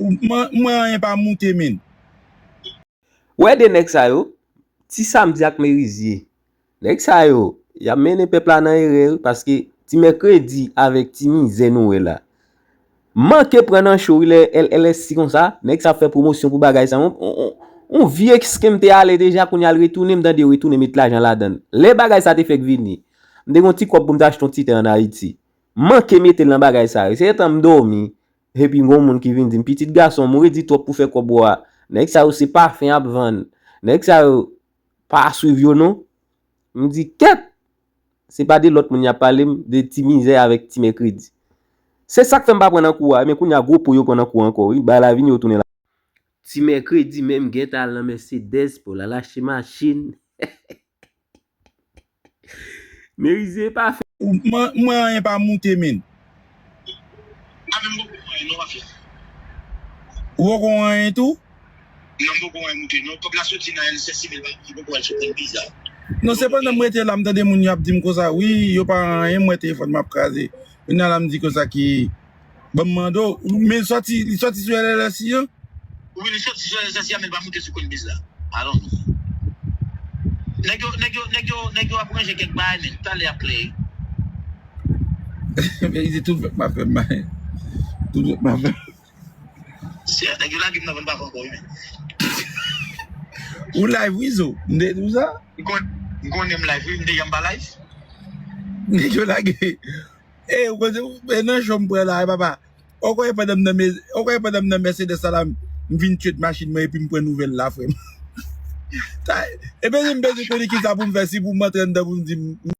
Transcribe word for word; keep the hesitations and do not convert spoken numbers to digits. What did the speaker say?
Mwen, mwen anyen pa moute, men. Wè de nèg sa yo, Ti Samdi ak Merizye. Nèg sa yo, y ap mennen pèp la nan erè, wi, paske Ti Mèkredi avèk Ti Mizè nou wè la. Manke pran nan cho, wi, lè L L S T konsa, nèg sa ap fè pwomosyon pou bagay sa. On, on, on, on vye skem te ale deja, kounye a l retounen, m tande yo retounen met lajan ladan l. Lè bagay sa te fèk vini, m te gen yon ti kòb pou m te achte yon ti tè ann Ayiti. Manke mete l nan bagay sa yo. Se etan m dòmi, epi gon moun ki vin di m, "Pitit gason m, ou redi twòp pou fè kòb ou a." Nèg sa yo se pafen y ap vann. Nèg sa yo pa swiv yo non. M di, "Kèt! Se pa de lòt moun y ap pale m, de Ti Mizè avèk Ti Mèkredi." Se sa k fè m pa pran nan kou a, men kounye a gwo po yo pran nan kou ankò, wi. Bagay la vini, yo tounen la. Ti Mèkredi menm gentan al nan Mercedes pou l al achte machin. Merizye pa fè. Mwen, mwen anyen pa moute, men. A men m poko wè anyen non, mafya. Ou poko wè anyen tou? Non, m poko wè anyen moute non. Kòb la soti nan L S S T, men m poko wè l sou konn bizar. Non, sepandan, m rete la, m tande moun yo ap di m konsa, wi, yo pa anyen, m wè telefòn m ap kraze. Kounye a la, m di konsa ki, ban m mande w, men l soti, li soti sou L L S I an? Wi, li soti sou L S S I an, men l pa moute sou konn bizar. I don't know. Nèg yo, nèg yo, nèg yo, nèg yo ap ranje kèk bagay, men talè ap klè. Men li di tout fèk m ap fè m bagay. Tout fèk m ap fè. Se nèg yo lage m nan vann pa fè ankò, wi, men. Ou live, wi, Zo. M te di w sa? M kon-, m konnen m live, wi, m te yè m pa live. Nèg yo lage. E, ou konnen, e nan cho m pran la, e papa. Ou konnen pandan m nan, ou konnen pandan m nan Mercedes sa la, m vin tchwet machin mwen epi m pran nouvèl la, frè m. E bezwen m bezwen konnen kisa pou m fè, si pou m antre anndan pou m di m